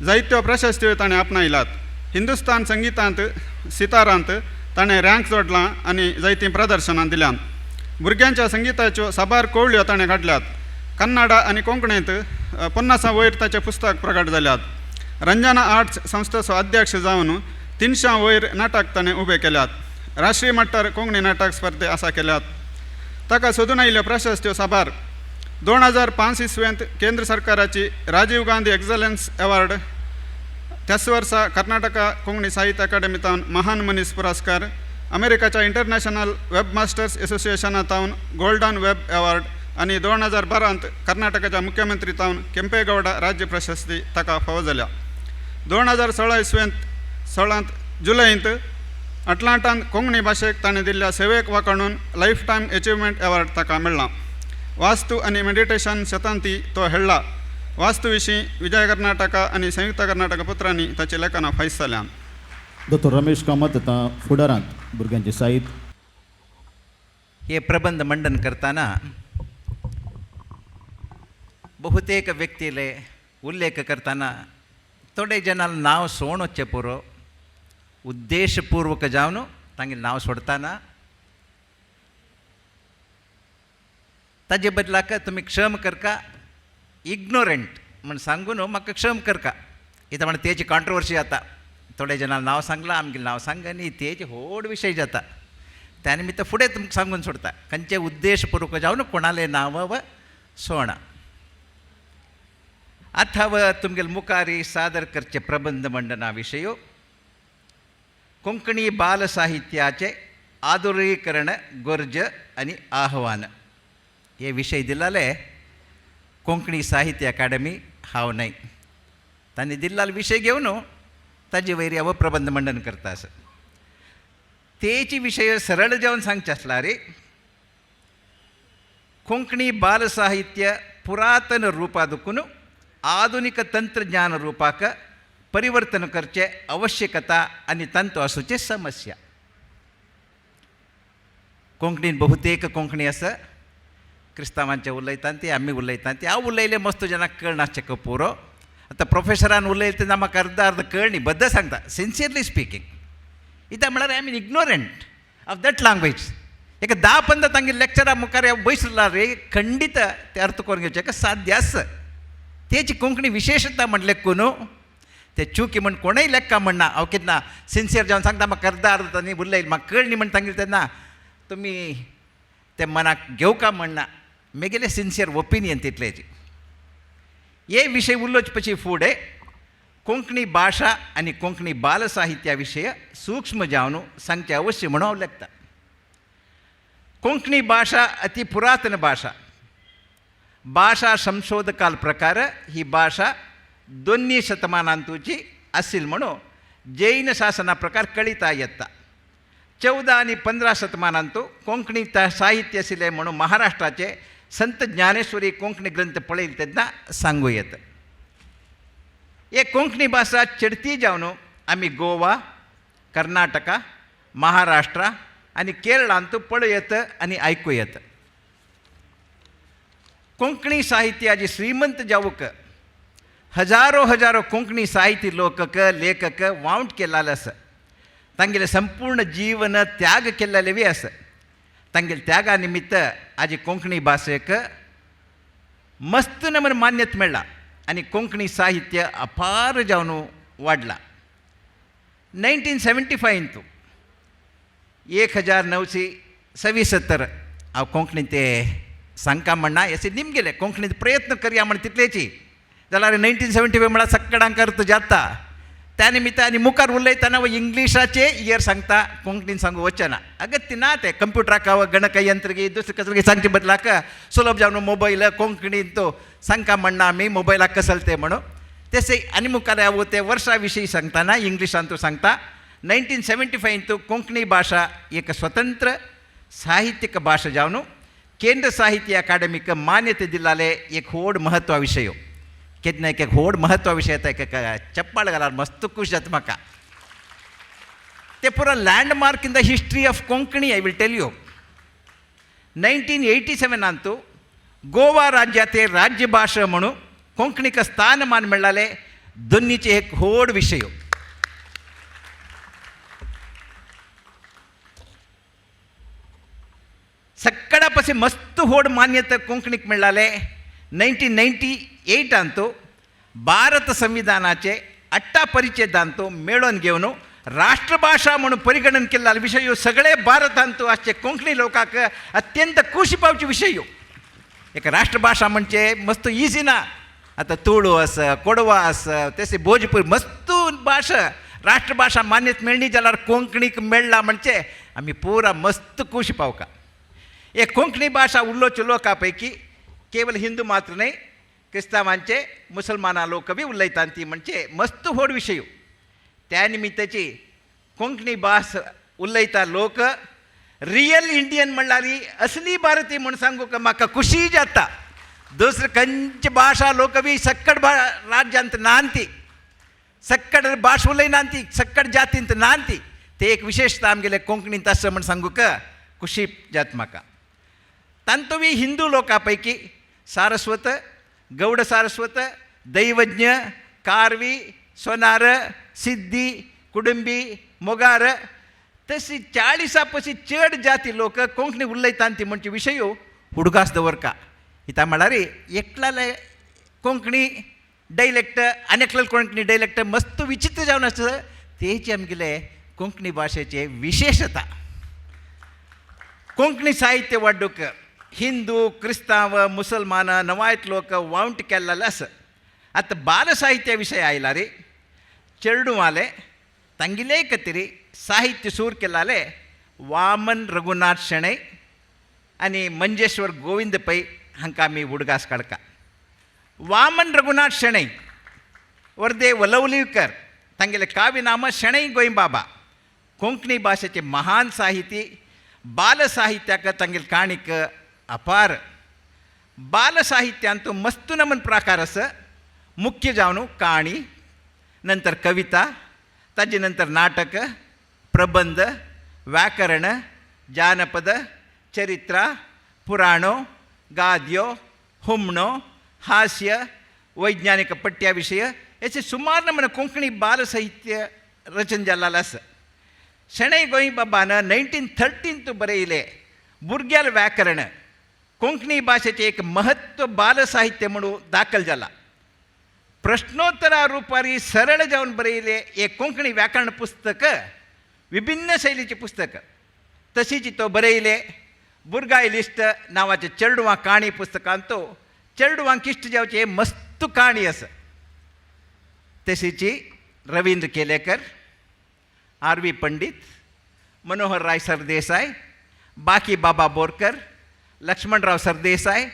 जायत्यो प्रशस्त्यो ताणें आपणायल्यात. हिंदुस्तान संगितांत सितारांत ताणें रँक जोडलां आनी जायतीं प्रदर्शनां दिल्यांत. भुरग्यांच्या संगिताच्यो साबार कोवळ्यो ताणें काडल्यात. कन्नडा आनी कोंकणींत 50 वयर ताचें पुस्तक प्रगट जाल्यात. रंजना आर्ट्स संस्थेचो अध्यक्ष जावन 300 वयर नाटक ताणें उबे केल्यात. राष्ट्रीय मट्टार कोंकणी नाटक स्पर्धे आसा केल्यात. ताका सोदून आयिल्ल्यो प्रशस्त्यो साबार. 2005 इसवेंत केंद्र सरकाराची राजीव गांधी एक्सलन्स अवॉर्ड, त्याच वर्सा कर्नाटका कोंकणी साहित्य अकादमीतावन महान मनीस पुरस्कार, अमेरिकाच्या इंटरनॅशनल वेब मास्टर्स एसोसिएशनातावन गोल्डन वेब अवॉर्ड आनी 2012 कर्नाटकाच्या मुख्यमंत्री जावन केंपेगौडा राज्य प्रशस्ती ताका फावो जाल्या. 2016 इस्वेंत 16 जुलयंत अटलांटान कोंकणी भाशेक ताणें दिल्ल्या सेवेक वाखाणून लायफ टायम एचिवमेंट अवॉर्ड ताका मेळ्ळा. वास्तू आनी मेडिटेशन शतांती तो हेळ्ळा. वास्तू विशीं विजय कर्नाटका आनी संयुक्त कर्नाटक पत्रांनी ताची लेखनां फायस जाल्यात. दोतोर रमेश कामत आतां फुडारांत भुरग्यांचें साहित्य हे प्रबंध मंडन करताना बहुतेक व्यक्तीले उल्लेख करताना थोडे जनाल नांव सोण वचचें पुरो, उद्देशपूर्वक जावन तांगेलें नांव सोडताना ताजे बदलाक तुमी क्षम करका, इग्नोरंट म्हण सांगून म्हाका क्षम करका. इतां म्हण तेजी कॉन्ट्रोवर्सी जाता, थोडे जनाल नांव सांगलां आमगेलें नांव सांग न्ही, तेजी व्हड विशय जाता. त्या निमित्त फुडें तुमकां सांगून सोडता खंयचे उद्देशपूर्वक जावन कोणालें नांव सोणा. आतां तुमगेले मुखारी सादर करचे प्रबंध मंडना विशयो कोंकणी बाल साहित्याचे आधुनीकरण गरज आनी आव्हान हे विशय दिलाले कोंकणी साहित्य अकादमी हांव न्हय, तांणी दिल्लाल विशय घेवन ताजे वयर हांव प्रबंध मंडन करता आसा. तेची विशय सरळ जावन सांगचे आसल्यार कोंकणी बाल साहित्य पुरातन रुपा दुखून आधुनिक तंत्रज्ञान रुपाक परिवर्तन करचे आवश्यकता आनी तांतू आसूचे समस्या. कोंकणीन बहुतेक कोंकणी आसा, क्रिस्तांवांचे उलयता ती आमी उलयता ती हांव उलयलें मस्त जनाक कळनासचें पुरो. आतां प्रोफेसरान उलयलें तेन्ना म्हाका अर्द अर्द कळणी, बद्द सांगता सिन्सियरली स्पिकींग. इत्याक म्हळ्यार I am ignorant of that language. एक 10-15 तांगे लेक्चरा मुखार हांव बैसला रे खंडीत ते अर्थ करून घेवचें साध्य आसा. तेची कोंकणी विशेशता म्हणलें कोणू ते चुकी म्हण कोणूय लेखा म्हणना. हांव कितें ना सिन्सियर जावन सांगता म्हाका अर्द अर्द न्ही उलयलें म्हाका कळणी म्हण सांगिल्लें तेन्ना तुमी ते मनाक घेवका म्हणना, मेगेलें सिन्सियर ओपिनियन तितलेची. हे विशय उलोवचे पशी फुडें कोंकणी भाशा आनी कोंकणी बाल साहित्या विशय सूक्ष्म जावन सांगचें अवश्य म्हणून हांव लेखता. कोंकणी भाशा अति पुरातन भाशा. भाशा संशोधकाल प्रकार ही भाशा 2 शतमानांतूची आसिल म्हणून जैन शासना प्रकार कळिता येता. 14 आनी 15 शतमानांतू कोंकणी साहित्य आशिल्लें म्हणून महाराष्ट्राचे संत ज्ञानेश्वरी कोंकणी ग्रंथ पळयले तेन्ना सांगू येता. हे कोंकणी भाशा चडती जावन आमी गोवा, कर्नाटका, महाराष्ट्र आनी केरळांतू पळयत आनी आयकू येता. कोंकणी साहित्याची श्रीमंत जावूक हजारो हजारो कोंकणी साहित्य लोकक लेखक वावट केल्ले आसा. तांगेलें संपूर्ण जीवन त्याग केल्लें बी आसा. तांगेले त्यागा निमित्त आजी कोंकणी भाशेक मस्त नमन मान्यत मेळ्ळा आनी कोंकणी साहित्य अपार जावन वाडलां. 1975 1926 हांव कोंकणी ते सांगका म्हणना अशें निमगेलें कोंकणींत प्रयत्न करया म्हण तितलेची जाल्यार 1975 म्हळ्यार सक्कडांक अर्थ जाता. त्या निमित्तान आनी मुखार उलयतना इंग्लिशाचे इयर सांगता, कोंकणीन सांगू वचना अगत्य ना. ते कंप्युटराक गणकयंत्र दुसरें कसलें सांगचे बदलाक सुलभ जावन मोबायल कोंकणीन तो सांगका म्हणना आमी मोबायलाक कसलते म्हणून. तशें आनी मुखार हांव ते वर्सा विशीं सांगतना इंग्लिशान तो सांगता. 1975 कोंकणी भाशा एक स्वतंत्र साहित्यिक भाशा जावन केंद्र साहित्य अकादमीक मान्यता दिलाले एक व्हड म्हत्वा विशय. केन्ना एक व्हड म्हत्वा विशय येता, एक चप्पाळ घाल्यार मस्त खूश जाता म्हाका. ते पुरो landmark in the history of Konkani I will tell you. 1987 Goa राज्याचे राज्यभाशा म्हणून कोंकणीक स्थानमान मेळ्ळाले दोन्हीचे एक व्हड विशय. सक्कडा पशी मस्त व्हड मान्यता कोंकणीक मेळ्ळाले 1998 भारत संविधानाचे अट्टा परिच्छेदांतू मेळोवन घेवन राष्ट्रभाशा म्हणून परिगणन केल्ला विशय सगळे भारतांतू आसचे कोंकणी लोकांक अत्यंत खुशी पावचे विशय. एक राष्ट्रभाशा म्हणजे मस्त इजी ना. आतां तुळू आसा, कोडवा आसा, तशें भोजपुरी मस्त भाशा राष्ट्रभाशा मान्यता मेळ्ळी जाल्यार कोंकणीक मेळ्ळा म्हणजे आमी पुरा मस्त खुशी पावका. हे कोंकणी भाशा उलोवचे लोकां पैकी केवल हिंदू मात्र न्हय, क्रिस्तांवांचे मुसलमाना लोक बी उलयतात ती म्हणजे मस्त व्हड विशय. त्या निमित्ताची कोंकणी भास उलयता लोक रियल इंडियन म्हणल्यार असली भारतीय म्हूण सांगूंक म्हाका खुशी जाता. दुसरे खंयचे भाशा लोक बी सक्कड राज्यांत नानती, सक्कड भाश उलयनांती, सक्कड जातींत नानती, ते एक विशेषता आमगेले कोंकणींत आसा म्हूण सांगूंक खुशी जाता म्हाका. तांतूय हिंदू लोकां पैकी सारस्वत, गौड सारस्वत, दैवज्ञ, कारवी, सोनार, सिद्धी, कुडुंबी, मोगार तशी 40 पशी चड जाती लोक कोंकणी उलयतात ती म्हणजे विशय हुडगास दवरका. इता म्हळ्यार एकल्याले कोंकणी डायलेक्ट आनी एकल्याले कोंकणी डायलेक्ट मस्त विचित्र जावन आसा, तेची आमगेले कोंकणी भाशेचे विशेषता. कोंकणी साहित्य वाडूक हिंदू, क्रिस्तांव, मुसलमान, नवायत लोक वावंट केल्लेले आसा. आतां बाल साहित्य विशय आयला रे, चेरडुवाले तांगेले खातीर साहित्य सूर केल्लाले वामन रघुनाथ शणै आनी मंजेश्वर गोविंद पै हांकां आमी उडगास काडका. वामन रघुनाथ शणै वर्दे वलवलीकर तांगेले काव्यनाम शणै गोंयबाबा कोंकणी भाशेचे महान साहिती. बाल साहित्याक तांगेले काणीक अपार. बाल साहित्यांत मस्तू नमन प्रकार आसा, मुख्य जावन काणी, नंतर कविता, ताजे नंतर नाटक, प्रबंध, व्याकरण, जानपद, चरित्र, पुराणो, गाद्यो, हुमणो, हास्य, वैज्ञानिक पठ्य विशय अशे सुमार नमूने कोंकणी बाल साहित्य रचन जाल्लें आसा. शणै गोंयबाबान 1913 बरयलें भुरग्याल व्याकरण कोंकणी भाशेचें एक महत्व बाल साहित्य म्हणून दाखल जाला. प्रश्नोत्तरा रुपारी सरळ जावन बरयलें एक कोंकणी व्याकरण पुस्तक, विभिन्न शैलीचें पुस्तक. तशीच तो बरयलें बुरगाय लिस्ट नांवाचें चेरडुवां काणी पुस्तकांत तो चेरडुवांक इश्ट जावचें मस्त काणी आसा. तशीच रवींद्र केलेकर, आर.वी. पंडित, मनोहर राय सरदेसाय, बाकी बाबा बोरकर, लक्ष्मणराव सरदेसाय.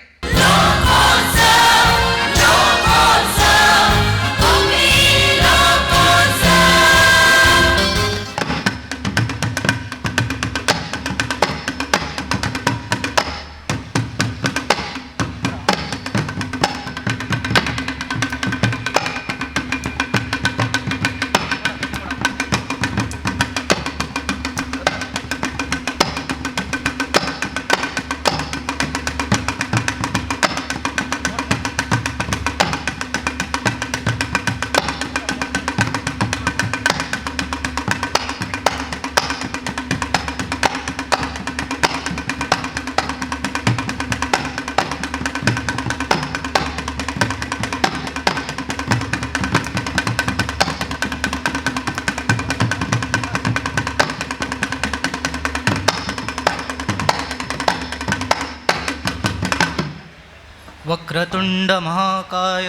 वक्रतुंड महाकाय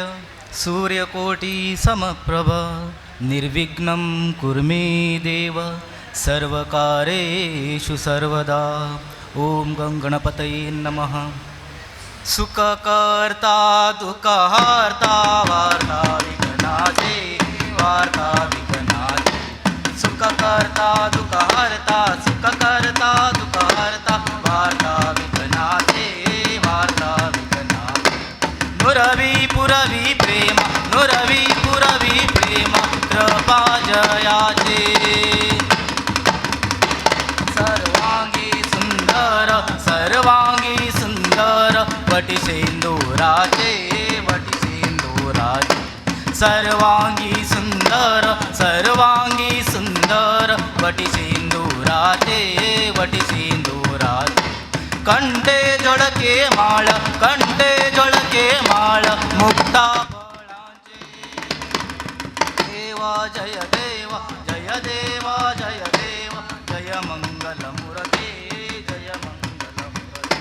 सूर्यकोटि समप्रभ निर्विघ्नं कुरु मे देव सर्वकार्येषु सर्वदा. ओम गं गणपतये नमः. सुखकर्ता दुःखहर्ता वार्ता विघ्नाचे, वार्ता विघ्नाचे. सुखकर्ता दुःखहर्ता, सुखकर्ता दुःखहर्ता वार्ता विघ्नाचे, वार्ता विघ्नाचे. नुरवी पुरवी प्रेम, नुरवी पुरवी प्रेम कृपा जयाचे. सर्वांगी सुंदर, सर्वांगी सुंदर वटिसेंदूराचे, वटिसेंदूराचे. सर्वांगी सुंदर, सर्वांगी सुंदर वटिसेंदूराचे, वटिसेंदूराचे. कंठे झळके माळ, कंठे झळके माळ मुक्ता फळांचे. देवा जय देवा, जय देवा जय देवा, जय मंगल मूर्ते, जय मंगल मूर्ते.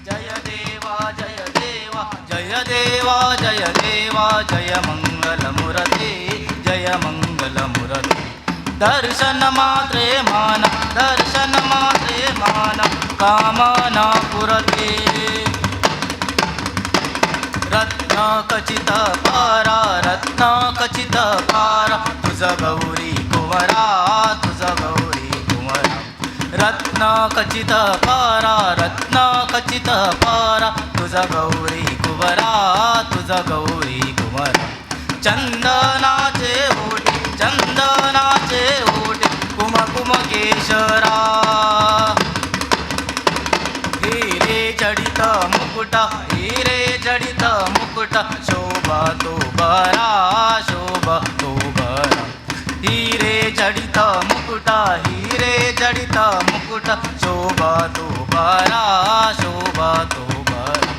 जय देवा जय देवा, जय देवा जय देवा, जय मंगल मूर्ते, जय मंगल मूर्ते. दर्शन मात्रे मान, दर्शन मात्रे मान कामना पुरते। रत्न खचित पारा रत्न खचित पारा तुझ गौरी कुंवरा तुझ गौरी कुंवरा। रत्न खचित पारा रत्न खचित पारा तुझ गौरी कुंवरा तुझ गौरी कुंवरा। चंदनाचे ओटी चंदनाचे ओटी कुमकुम केशरा हिरे जडित मुकुटा हिरे जडित मुकुटा शोभा तो बरा शोभा तो बरा। हिरे जडित मुकुटा हिरे जडित मुकुटा शोभा तो बरा शोभा तो बरा।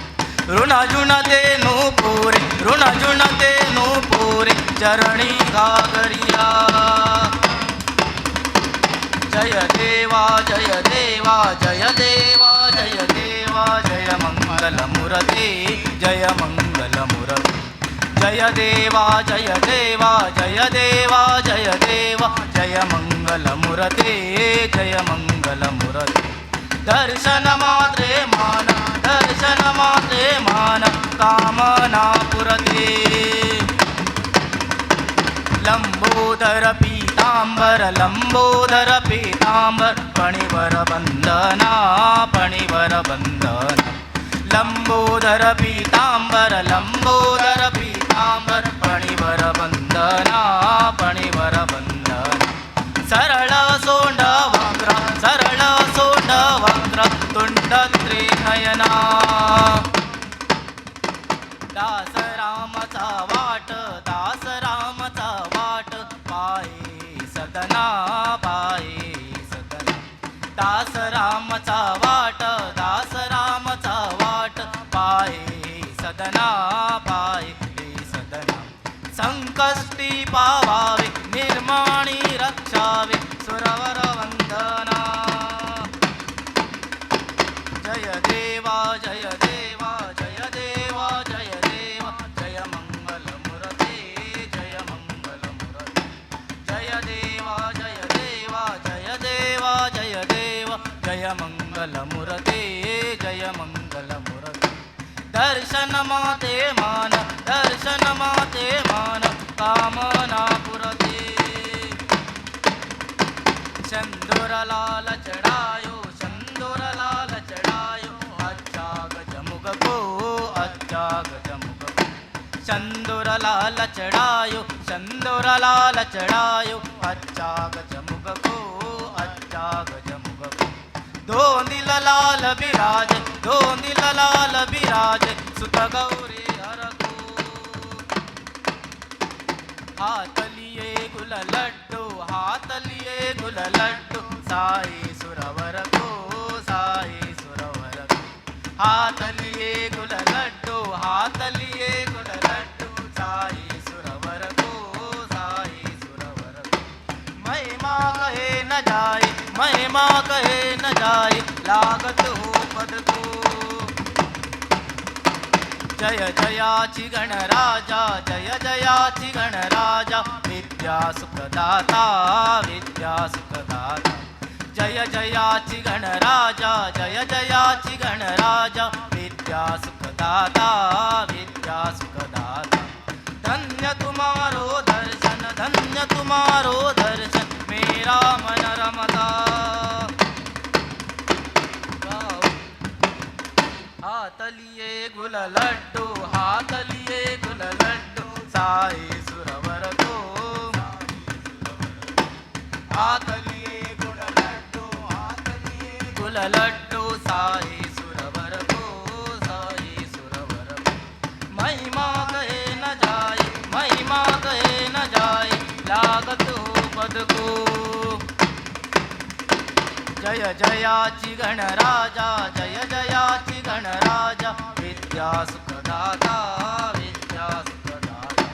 ऋण ते नूपुरे ऋण ते नूपुरे चरणी घाघरिया। जय देवा जय देवा जय देवा जय देवा जय मंगल मुरते जय मंगल मुरते। जय देवा जय देवा जय देवा जय देवा जय मंगल मुरते जय मंगल मुरते। दर्शन मात्रे मान दर्शन मात्रे मान कामना पुरते। लंबोदर पीतांबर लंबोदर पीतांबर पणिवर बंदना पणिवर बंदना। लंबोदर पीतांबर लंबोदर पीतांबर पणिवर बंदना पणिवर बंदना। सरळ सोंड वक्र सरळ सोंड वक्र तुंड त्रिनयना। दास रामाचा वाट दास रामाचा वाट पायी सदना पायी सदना। दास रामाचा वाट दास रामाचा वाट पायी सदना पायी सदना। संकष्टी पावावे निर्माणी रक्षावे सुरवर वंदना। जय देवा जय देवा जय देवा जय देवा जय मंगल मुरते जय मंगल मुरते। जय देवा जय देवा जय देवा जय देवा जय मंगल मुरते जय मंगल मुरते। दर्शन माते मान दर्शन माते मान कामना पुरते। चंदूर लाल चढ़ायो चंदूर लाल चढ़ायो अच्छा गजमुख को अच्छा गजमुख को। चंदूर लाल चढ़ायो चंदूर लाल चढ़ायो अच्छा गजमुख को अच्छा गजमुख को। दोंदिल लाल बिराज दोंदिल लाल बिराज सुत गौरी हर को। हाथ लिए गुल लड्डू हाथ लिए गुल लड्डू साई सुरवर को साई सुरवर को। हाथ लिए गुल लड्डू हाथ लिए गुल लड्डू साई सुरवर को साई सुरवर को। महिमा कहे न जाए महिमा कहे न जाए लागत हो पद को। जय जयाची गणराजा जय जयाची गणराजा विद्या सुखदाता विद्या सुखदाता। जय जयाची गणराजा जय जयाची गणराजा विद्या सुखदाता विद्या सुखदाता। धन्य तुम्हारो दर्शन धन्य तुम्हारो दर्शन मेरा मन रमता। हाथ लिए गुल लड्डू हाथ लिए गुल लड्डू साई सुरवर को। हाथ लिए गुल लड्डू हाथ लिए गुल लड्डू साई सुरवर को साई सुरवर को। महिमा कहे न जाए महिमा कहे न जाए लागत हो पद को। जय जयाची गणराजा जय जयाची गणराजा विद्या सुखदाता विद्या सुखदाता।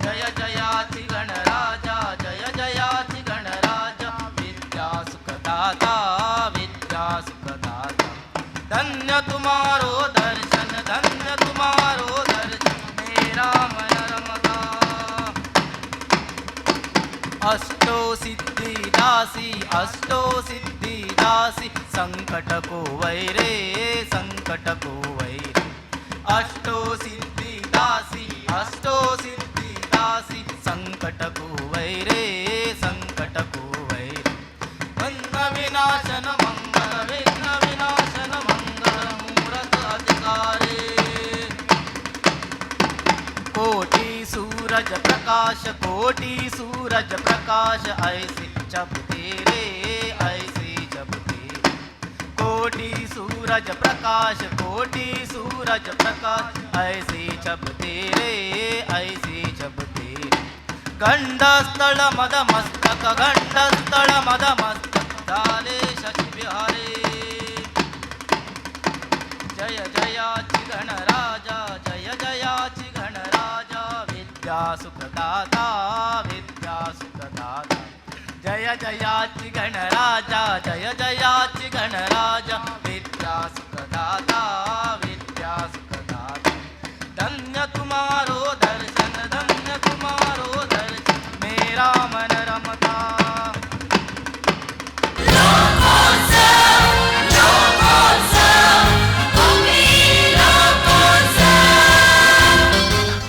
जय जयाची गणराजा जय जयाची गणराजा विद्या सुखदाता विद्या सुखदाता। धन्य तुम्हारो दर्शन धन्य तुम्हारो दर्शन मेरा मन रमता। अष्टो सिद्धि दासी अष्टो सिद्धि दासी संकट को वैरे संकट को वैरे अष्टो सिद्धि दासी अष्टो सिद्धि दासी संकट को वैरे संकट को वैरे विघ्न विनाशन मंगल विघ्न विनाशन मंगल मूरत अधिकारे कोटि सूरज प्रकाश कोटि सूरज प्रकाश ऐसे जब तेरे ऐसे जब तेरे कोटि सूरज प्रकाश कोटि सूरज प्रकाश ऐसे जब तेरे ऐसे जब तेरे गंडस्थल मद मस्तक गंडस्थल मद मस्तक दाले शशि बिहारे जय जयाचि गणराजा जय जयाचि गणराजा विद्या सुखदाता विद्या सुखदाता जय जयाचि गणराजा जय जयाचि गणराजा विद्या सुखदाता विद्या सुखदाता धन्य तुम्हारो दर्शन धन्य तुम्हारो दर्शन मेरा मन रमता.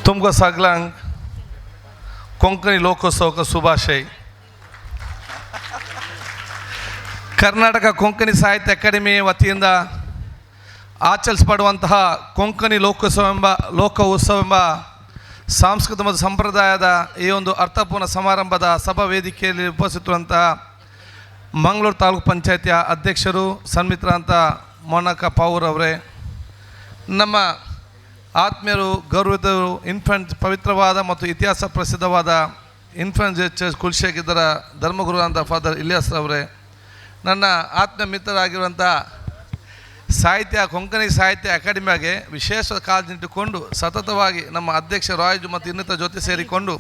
तुमकां सगल्यांक कोंकणी लोकोत्सव शुभाशय. ಕರ್ನಾಟಕ ಕೊಂಕಣಿ ಸಾಹಿತ್ಯ ಅಕಾಡೆಮಿ ವತಿಯಿಂದ ಆಚರಿಸಲ್ಪಡುವಂತಹ ಕೊಂಕಣಿ ಲೋಕೋತ್ಸವ ಎಂಬ ಲೋಕ ಉತ್ಸವ ಎಂಬ ಸಾಂಸ್ಕೃತಿಕ ಮತ್ತು ಸಂಪ್ರದಾಯದ ಈ ಒಂದು ಅರ್ಥಪೂರ್ಣ ಸಮಾರಂಭದ ಸಭಾ ವೇದಿಕೆಯಲ್ಲಿ ಉಪಸ್ಥಿತರುವಂತಹ ಮಂಗಳೂರು ತಾಲೂಕು ಪಂಚಾಯಿತಿಯ ಅಧ್ಯಕ್ಷರು ಸನ್ಮಿತ್ರ ಅಂತ ಮೊನಕ ಪಾವೂರ್ ಅವರೇ, ನಮ್ಮ ಆತ್ಮೀಯರು ಗೌರವಿತರು ಇನ್ಫೆಂಟ್ ಪವಿತ್ರವಾದ ಮತ್ತು ಇತಿಹಾಸ ಪ್ರಸಿದ್ಧವಾದ ಇನ್ಫೆಂಟ್ ಚರ್ಚ್ ಕುಲ್ಶೇಖಿದ್ದರ ಧರ್ಮಗುರು ಅಂತ ಫಾದರ್ ಇಲಿಯಾಸ್ ಅವರೇ, ನನ್ನ ಆತ್ಮ ಮಿತ್ರರಾಗಿರುವಂಥ ಸಾಹಿತ್ಯ ಕೊಂಕಣಿ ಸಾಹಿತ್ಯ ಅಕಾಡೆಮಿಯಾಗೆ ವಿಶೇಷ ಕಾಳಜಿಟ್ಟುಕೊಂಡು ಸತತವಾಗಿ ನಮ್ಮ ಅಧ್ಯಕ್ಷ ರಾಯ್ಜು ಮತ್ತು ಇನ್ನಿತರ ಜೊತೆ ಸೇರಿಕೊಂಡು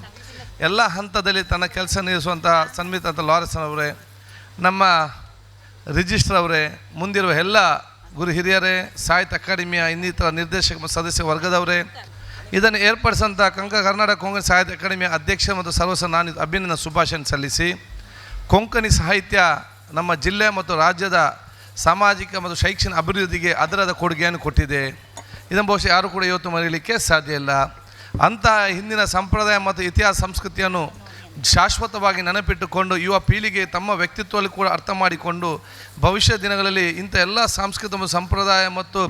ಎಲ್ಲ ಹಂತದಲ್ಲಿ ತನ್ನ ಕೆಲಸ ನಿರ್ವಹಿಸುವಂಥ ಸನ್ಮಿತ ಅಂತ ಲಾರೆನ್ಸ್ ಅವರೇ, ನಮ್ಮ ರಿಜಿಸ್ಟರ್ ಅವರೇ, ಮುಂದಿರುವ ಎಲ್ಲ ಗುರು ಹಿರಿಯರೇ, ಸಾಹಿತ್ಯ ಅಕಾಡೆಮಿಯ ಇನ್ನಿತರ ನಿರ್ದೇಶಕ ಮತ್ತು ಸದಸ್ಯ ವರ್ಗದವರೇ, ಇದನ್ನು ಏರ್ಪಡಿಸಂಥ ಕರ್ನಾಟಕ ಕೊಂಕಣಿ ಸಾಹಿತ್ಯ ಅಕಾಡೆಮಿಯ ಅಧ್ಯಕ್ಷ ಮತ್ತು ಸರ್ವಸ್ವ ನಾನು ಅಭಿನಂದನ ಶುಭಾಶಯ ಸಲ್ಲಿಸಿ, ಕೊಂಕಣಿ ಸಾಹಿತ್ಯ ನಮ್ಮ ಜಿಲ್ಲೆ ಮತ್ತು ರಾಜ್ಯದ ಸಾಮಾಜಿಕ ಮತ್ತು ಶೈಕ್ಷಣಿಕ ಅಭಿವೃದ್ಧಿಗೆ ಅದರದ ಕೊಡುಗೆಯನ್ನು ಕೊಟ್ಟಿದೆ. ಇದನ್ನು ಬಹುಶಃ ಯಾರೂ ಕೂಡ ಇವತ್ತು ಮರೆಯಲಿಕ್ಕೆ ಸಾಧ್ಯ ಇಲ್ಲ. ಅಂತಹ ಹಿಂದಿನ ಸಂಪ್ರದಾಯ ಮತ್ತು ಇತಿಹಾಸ ಸಂಸ್ಕೃತಿಯನ್ನು ಶಾಶ್ವತವಾಗಿ ನೆನಪಿಟ್ಟುಕೊಂಡು ಯುವ ಪೀಳಿಗೆ ತಮ್ಮ ವ್ಯಕ್ತಿತ್ವದಲ್ಲಿ ಕೂಡ ಅರ್ಥ ಮಾಡಿಕೊಂಡು ಭವಿಷ್ಯ ದಿನಗಳಲ್ಲಿ ಇಂಥ ಎಲ್ಲ ಸಾಂಸ್ಕೃತಿಕ ಮತ್ತು ಸಂಪ್ರದಾಯ ಮತ್ತು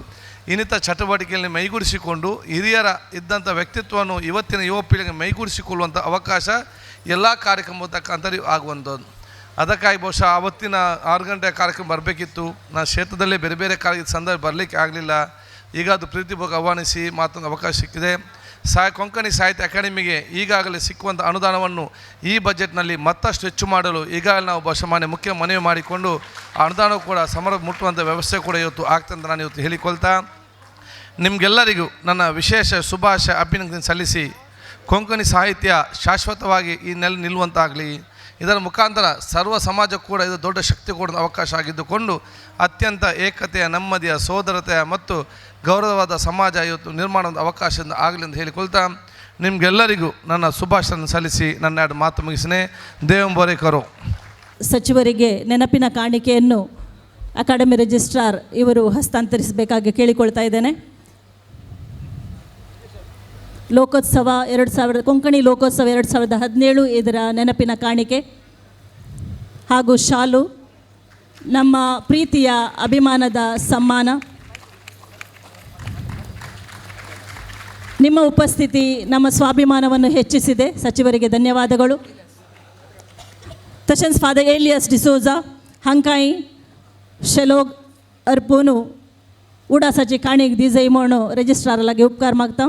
ಇನ್ನಿತರ ಚಟುವಟಿಕೆಯಲ್ಲಿ ಮೈಗೂಡಿಸಿಕೊಂಡು ಹಿರಿಯರ ಇದ್ದಂಥ ವ್ಯಕ್ತಿತ್ವವನ್ನು ಇವತ್ತಿನ ಯುವ ಪೀಳಿಗೆ ಮೈಗೂಡಿಸಿಕೊಳ್ಳುವಂಥ ಅವಕಾಶ ಎಲ್ಲ ಕಾರ್ಯಕ್ರಮ ತಕ್ಕಂಥ ಆಗುವಂಥದ್ದು. ಅದಕ್ಕಾಗಿ ಬಹುಶಃ ಆವತ್ತಿನ 6 ಗಂಟೆ ಕಾರ್ಯಕ್ರಮ ಬರಬೇಕಿತ್ತು. ನಾನು ಕ್ಷೇತ್ರದಲ್ಲೇ ಬೇರೆ ಬೇರೆ ಕಾರ್ಯ ಸಂದರ್ಭ ಬರಲಿಕ್ಕೆ ಆಗಲಿಲ್ಲ. ಈಗ ಅದು ಪ್ರೀತಿಪೂರ್ವಕ ಆಹ್ವಾನಿಸಿ ಮಾತೊಂದು ಅವಕಾಶ ಸಿಕ್ಕಿದೆ. ಕೊಂಕಣಿ ಸಾಹಿತ್ಯ ಅಕಾಡೆಮಿಗೆ ಈಗಾಗಲೇ ಸಿಕ್ಕುವಂಥ ಅನುದಾನವನ್ನು ಈ ಬಜೆಟ್ನಲ್ಲಿ ಮತ್ತಷ್ಟು ಹೆಚ್ಚು ಮಾಡಲು ಈಗಾಗಲೇ ನಾವು ಬಹುಶಃ ಮಾನ್ಯ ಮುಖ್ಯ ಮನವಿ ಮಾಡಿಕೊಂಡು ಅನುದಾನ ಕೂಡ ಸಮರ ಮುಟ್ಟುವಂಥ ವ್ಯವಸ್ಥೆ ಕೂಡ ಇವತ್ತು ಆಗ್ತಂತ ನಾನು ಇವತ್ತು ಹೇಳಿಕೊಳ್ತಾ ನಿಮಗೆಲ್ಲರಿಗೂ ನನ್ನ ವಿಶೇಷ ಶುಭಾಶಯ ಅಭಿನಂದನೆ ಸಲ್ಲಿಸಿ, ಕೊಂಕಣಿ ಸಾಹಿತ್ಯ ಶಾಶ್ವತವಾಗಿ ಈ ನೆಲೆ ನಿಲ್ಲುವಂತಾಗಲಿ, ಇದರ ಮುಖಾಂತರ ಸರ್ವ ಸಮಾಜಕ್ಕೂ ಕೂಡ ಇದು ದೊಡ್ಡ ಶಕ್ತಿ ಕೊಡುವ ಅವಕಾಶ ಆಗಿದ್ದುಕೊಂಡು ಅತ್ಯಂತ ಏಕತೆಯ, ನೆಮ್ಮದಿಯ, ಸೋದರತೆಯ ಮತ್ತು ಗೌರವವಾದ ಸಮಾಜ ಇವತ್ತು ನಿರ್ಮಾಣದ ಅವಕಾಶದಿಂದ ಆಗಲಿ ಅಂತ ಹೇಳಿಕೊಳ್ತಾ ನಿಮಗೆಲ್ಲರಿಗೂ ನನ್ನ ಶುಭಾಶಯ ಸಲ್ಲಿಸಿ ನನ್ನ ಎರಡು ಮಾತು ಮುಗಿಸಿನೇ. ದೇವಂಬೋರೇಕರು. ಸಚಿವರಿಗೆ ನೆನಪಿನ ಕಾಣಿಕೆಯನ್ನು ಅಕಾಡೆಮಿ ರಿಜಿಸ್ಟ್ರಾರ್ ಇವರು ಹಸ್ತಾಂತರಿಸಬೇಕಾಗಿ ಕೇಳಿಕೊಳ್ತಾ ಇದ್ದೇನೆ. ಲೋಕೋತ್ಸವ 2000 ಕೊಂಕಣಿ ಲೋಕೋತ್ಸವ 2017 ಇದರ ನೆನಪಿನ ಕಾಣಿಕೆ ಹಾಗೂ ಶಾಲು, ನಮ್ಮ ಪ್ರೀತಿಯ ಅಭಿಮಾನದ ಸಮ್ಮಾನ. ನಿಮ್ಮ ಉಪಸ್ಥಿತಿ ನಮ್ಮ ಸ್ವಾಭಿಮಾನವನ್ನು ಹೆಚ್ಚಿಸಿದೆ. ಸಚಿವರಿಗೆ ಧನ್ಯವಾದಗಳು. तशेंच फादर एलियस डिसोजा हांकांय शेलोग अर्पून उडासाची काणीक दिजय म्हूण रजिस्ट्रारा लागीं उपकार मागता.